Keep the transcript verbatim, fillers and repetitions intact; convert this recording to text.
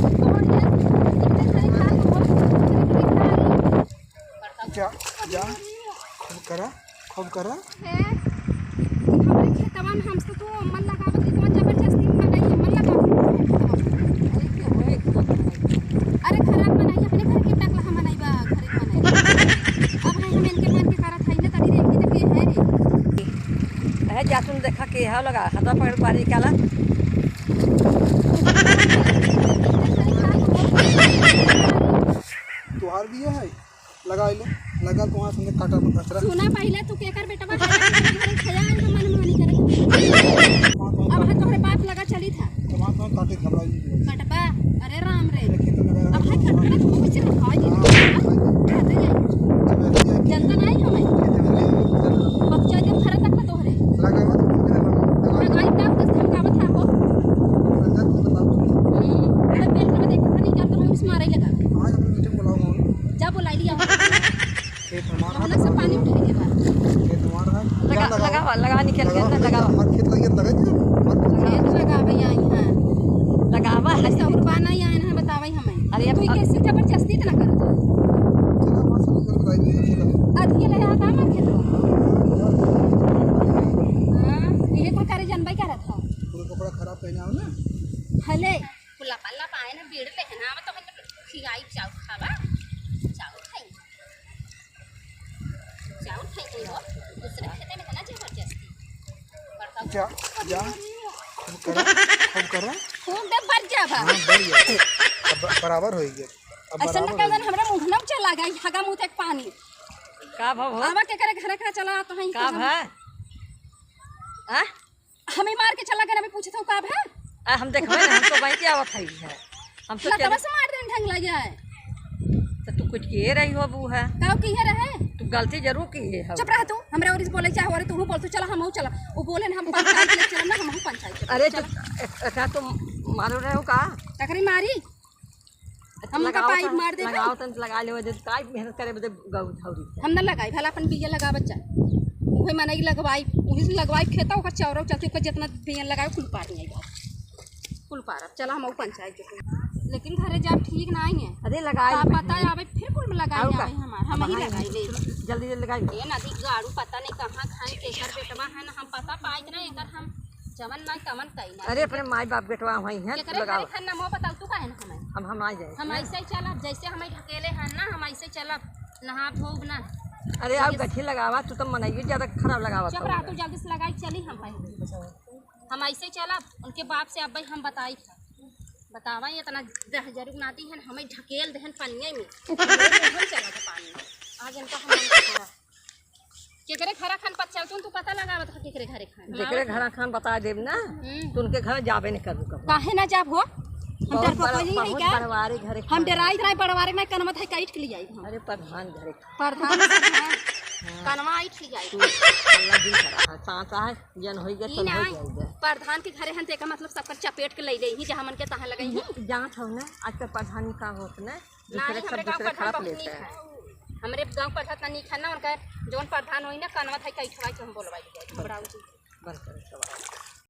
छोड़ दे, इतने सारे खा तो बहुत, इतने खा। जा, जा, खूब करा, खूब करा। हे, हमरे खेतवा में हमसे तो मन लगावत, इतना जबरदस्ती में मनई है, मन लगावत। अरे, के होए, के होए? अरे, घरा में मनई, अपने घर के टकला हम मनई बा, घरे में मनई। अब है, हम इनके मन के करत हई ना, तनी देखी तो के है रे। है, जा तुम देखा के है लगा, हाथ पकड़ बाहर निकाला। तुहार भी है? लगा ले, लगा तो वहाँ से काटा मत कचरा। सुना पहिले, तू केकर बेटवा है, केकर घर खया है, तो मनमानी करे। वहाँ तो अब है तोहरे बाप लगा चली था। तो वहाँ तो काटे खबरा जी। कटबा, अरे राम रे। लेकिन तो लगा अब है कटबा, तू कुछ नहीं खाई। हाँ, हाँ, खाते जाए। जब ऐसे जाए। जनता नहीं हो मैं। जब ऐसे जाए। बच्चा जब घर तक तो तोहरे। लगा मत, लगा मत। लगाई तब तो धमकावत है हो। लगा तो बताओ। हम्म, अरे पेट में देखा नहीं, जब तो हम इस मारे लगा। हाँ, जब मीटिंग बुलाओ, हाँ। जा बुलाई लिया। खेत हमारा मोहना से पानी उठा के बा। खेत हमारा है। लगा, क्या लगाओ? लगावा, लगा निकल के लगाओ, अंदर लगावा। हमार खेत लगे, लगे जी, हमार खेत। खेत लगावे आई हैं। लगावा है। ऐसा उर्बा नहीं आए हैं, बतावे हमें। अरे अब तू अब कैसे जबरदस्ती इतना करत हो? चलो, हमारे साथ उधर बताइए, खेत लगे। आधी ले आता हमार खेत। हाँ, ये कुल करे जनबे करत हो। पूरा कपड़ा खराब पहना हो ना। हले, कुल लपा लपा है ना, बेड़ पे है ना, अब तो हम खियाई चाउर खावा, चाउर खाई। चाउर फेंक रही हो, दूसरे खेते में इतना जबरदस्ती। बड़का जा, जा। खूब करा, खूब करा। खूब दे भर जा बा। हाँ, बढ़ गया। अब ब-, बराबर हो गया। अब ऐसा बराबर न हो कहन गया। हमरा मुंह में चला गई, हगा मुंह तक पानी। का भा हो? आवा के करे घरे का चला तो है का भा? आ? हमें मार के चला गए, अभी पूछत हूँ का भा? आ, हम देखबे ना, हम तो वहीं के आवत है, है। हम तो लतवा चल से मार देन ढंग लग जाए। तो तू कुछ किए रही हो, बू है। का किए रहे? तू गलती जरूर किए हो। चुप रह तू, हमरे और इस बोले चाहे और तू बोल, तू चला, हम चला। वो बोले ना, हम पंचायत ले चला ना, हम पंचायत चला। अरे तो चला। एक, एक, तो मारो रहे हो का? टकरी मारी। हम उनका लगाओ पाइप तन, मार देबे। लगाओ तन, लगा लेवे दे, काई मेहनत करे बदे गऊ धौरी। हम ना लगाई, भला अपन बिया लगावत जा। उहे मनई लगवाई, उही से लगवाई खेता, ओकर चौरा चलते, ओकर जितना बिया लगावे, कुल पार नहीं आई। कुल पार, अब चला हम पंचायत के। लेकिन घरे जाब ठीक नहीं है। अरे लगाई का पता है, आवे फिर कुल में लगाई आवे हमार, हम ही लगाई ले। जल्दी जल्दी लगाई। ये नदी गाड़ू पता नहीं कहाँ खान केकर बेटवा है ना, हम पता पाइत ना, एकर हम जवन ना तवन कई ना। अरे, अपने माई बाप बेटवा वहीं हैं, केकरे लगावा। घरे खान ना मोह बताऊ, तू काहे ना हमें? हम, हम आ जाए। हम ऐसे ही चलब, जैसे हमें ढकेले हैं ना, हम ऐसे चलब, नहा धोब ना। अरे, आओ, गठी लगावा, तू तो मनइयो ज्यादा खराब लगावा चुप था। रहा, तू जल्दी से लगाई, चली हम पहले। हम ऐसे ही चलब, उनके बाप से अब हम बताई था। बतावा, ये इतना दह जरूर नाती है, हमें ढकेल देहन पनिया में। हम चला था पानी में। आज इनका हम केकरे घरा खान पत चलतुन, तू पता लगावत ह केकरे घरे खान। जेकरे घरा खान बता देब ना, हम्म। तो उनके घर जाबे नहीं करबू कबो। काहे ना जाब हो? हम बहुत डरपोक बड़ा, नहीं है बहुत क्या? बड़वारे घरे हम खान। डराई, डराई बड़वारे में कनमत है, काट के ले आई हम। अरे प्रधान घरे खान। प्रधान से हैं। हाँ। कनवा आई ठीक आई। तू अल्लाह दिन करा है, सांस आहे, जन होई गए, ई तन ना होई आई। जाई गए। प्रधान के घरे हन, तेका मतलब सबकर चपेट के ले जाई ही, जहाँ मन के तहाँ लगाई ही। जा-, जात हो ना, आजकल प्रधान का होत ना, दूसरे नहीं, सब हमरे गाँव दूसरे प्रधान खराब बहुत लेते नीक हैं। है। हमरे गाँव प्रधान नीक है ना, उनका जौन प्रधान होई ना, कनवा था, कई ठवाई के हम बोलवाई दिया, बस, घबराऊ जी। बस करो, सब आओ।